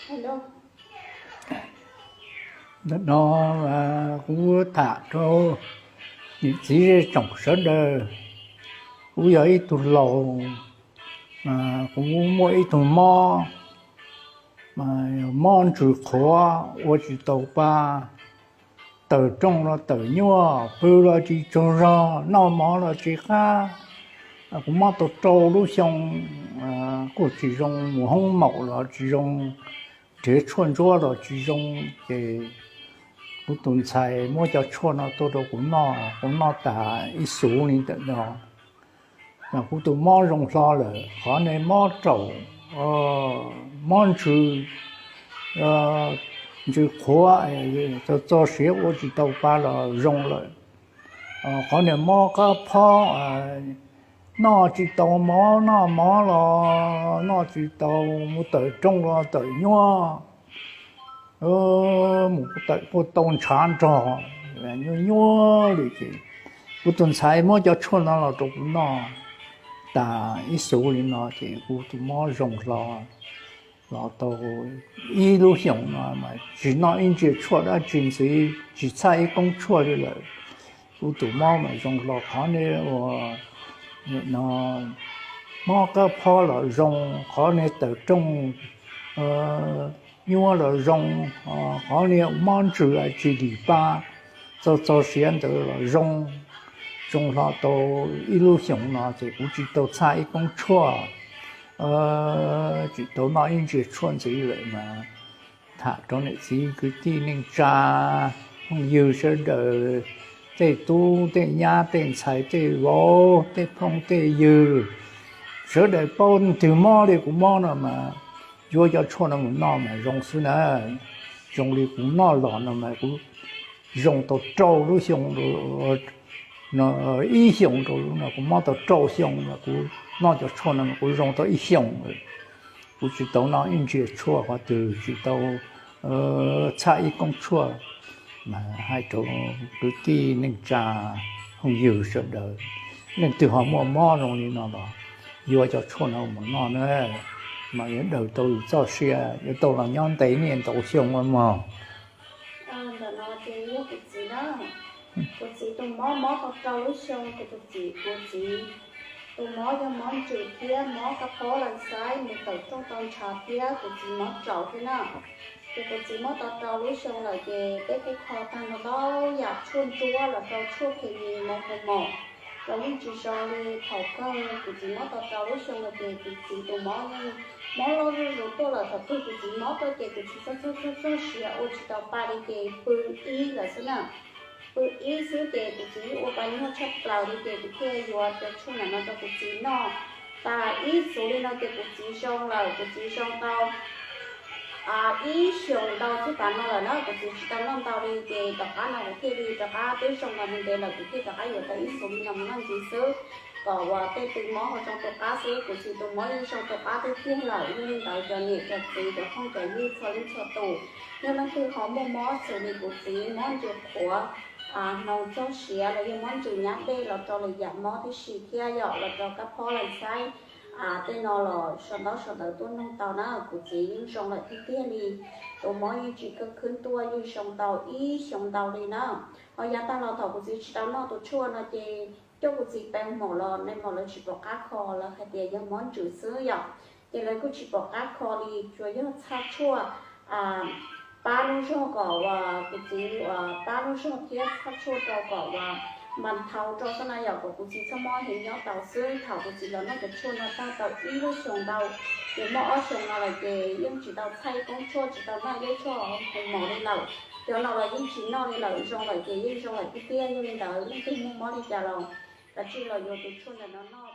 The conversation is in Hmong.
Ntawm no kuv tham rau niam txiv zej tsoom sawv daws. Kuv yog ib tug laus, kuv muaj ib tug mob, mob ntsws qhuav ua tsis tau pa, tawm rooj los tawm nyuaj, pw los tsis tsaug zog, noj mov los tsis qab. Kuv mob tau rau lub xyoo, kuj tsis zoo mus hoob maum los tsis zoo, nrhiav tshuaj ntsuab los tsis zoo, ces kuv tus ntxhais muab cov tshuaj no tuaj rau kuv noj, kuv noj tas ib xyuv li ntawm no. Mas kuv tus mob zoo hlo lawm, qhov niag mob raum, mob ntsws, ntsws qhuav, txog txog siav ua tsis tau pa los zoo lawm. Qhov niag mob qab phob, noj tsis tau mov, noj mov los noj tsis tau, mus tawm rooj los tawm nyuaj, mus tawm puag tau ntshav nrog, nyuaj nyuaj li ces kuv tus ntxhais muab cov tshuaj no los rau kuv noj tas ib xyuv li no ces kuv tus mob zoo hlo los tau ib lub xyoos no mas tsis noj ib ntsia tshuaj dab tsi ntxiv, tsis txhaj ib koob tshuaj li lawm. Kuv tus mob mas zoo hlo, qhov niag ua no mob qab phob los zoo, qhov niag tawm rooj nyuaj los zoo, qhov niag mob ntsws tsis dim pa, txog txog siav ntawd los zoo. Zoo hlo tau ib lub xyoos no ces kuv tsis tau txhaj ib koob tshuaj, tsis tau noj ib ntsia tshuaj ntxiv lawm mas tham rau niam txiv kwv tij neej tsa phooj ywg sawv daws, tej tub tej nyab tej ntxhais tej vauv tej phooj tej ywg, sawv daws paub twg mob li kuv mob no mas yuav cov tshuaj no mus noj mas zoo xwb na. Zoo li kuv noj los no mas kuv zoo tau rau lub xyoo, ib xyoos rau lub no kuv mob tau rau xyoo mas kuv noj cov tshuaj no mas kuv zoo tau ib xyoos lawm. Kuv tsis tau noj ib ntsia tshuaj qhov twg, tsis tau txhaj ib koob tshuaj. Mas hais rau kwv tij neej tsa phooj ywg sawv daws, leej twg ho muaj mob zoo li no los yuav cov tshuaj no mus noj na, mas yuav daws tau yus txoj sia, yuav tau los nyob ntev niaj ntau xyoo mog. Ntawm no ces yog kuv txiv na, kuv txiv tus mob mob tau rau lub xyoo, kuv tus txiv, kuv txiv tus mob yog mob ntsws thiab mob qab phob laws xaib, mus tawm rooj tau ntshav thiab kuv txiv mob raum thiab na. Ces kuv txiv mob tau rau lub xyoo lawm ces peb kuj kho tag ntau ntau yam tshuaj ntsuab los rau tshuaj khes mis mov mus mom los yeej tsis zoo li. Thaum kawg kuv txiv mob tau rau lub xyoo lawm ces kuv txiv tus mob yeej mob loj zuj zus tuaj lawm. Thaum twg kuv txiv mob tuaj ces kuv txiv txog txog txog txog siav ua tsis tau pa li ces pw ib lawm xwb na. Pw ib xwb ces kuv txiv ua pa nyuaj tshaj plaws li ces kuv thiaj yuav cov tshuaj ntawm no rau kuv txiv noj. Tas ib xyuv li no ces kuv txiv zoo lawm, kuv txiv zoo tau ib xyoos ntau thiab tas no lawm na, kuv txiv tsis tau noj ntau li ces tom qab no kuv thiaj li rov qab, twb zoo los ntev lawm kuv thiaj rov qab yuav tau ib xyuv li no mus noj ntxiv xwb, kom uas tej tw mob ho zoo rau qab xwb. Kuv txiv tus mob yeej zoo rau qab tiag tiag lawm, yog li ntawd cov niam cov txiv cov phooj cov ywg txhua leej txhua tus, yog leej twg ho muaj mob xws li kuv txiv mob ntsws qhuav, hnoos txog siav los yog mob ntsws nyab dej los rau lwm yam mob tib si thiab yom, los rau kab phob laws xaib, tej no los sau ntaub sau ntawv tuaj noog tau na, kuv txiv yeej zoo lawm tiag tiag li. Tus mob yeej tsis kawg khwb tuaj, yeej zoo tau ib xyoos ntau li na. Ho yav tag los thaum kuv txiv tsis tau noj tus tshuaj no ces coj kuv txiv pem maum los nej maum lawv tsis pom qab kho, lawv hais tias yog mob ntsws xwb yom. Ces lawv kuj tsis pom qab kho li, tsuas yog txhaj tshuaj pab lub zog kom uas kuv txiv uas pab lub zog thiab txhaj tshuaj rau kom uas mas nthau rau xwb na yom, kom kuv txiv txhob mob heev nyob tau xwb. Thaum kuv txiv los noj cov tshuaj no tag tau ib lub xyoos ntau, ces muaj ob xyoos no lawm ces yeej tsis tau txhaj ib koob tshuaj, tsis tau noj ib lub tshuaj hu mos li lawm. Cov no los yeej tsis noj li lawm, zoo lawm ces yeej zoo lawm tiag tiag. Yog li ntawd leej twg muaj mob li cas los kav tsij los yuav tus tshuaj ntawm no noj.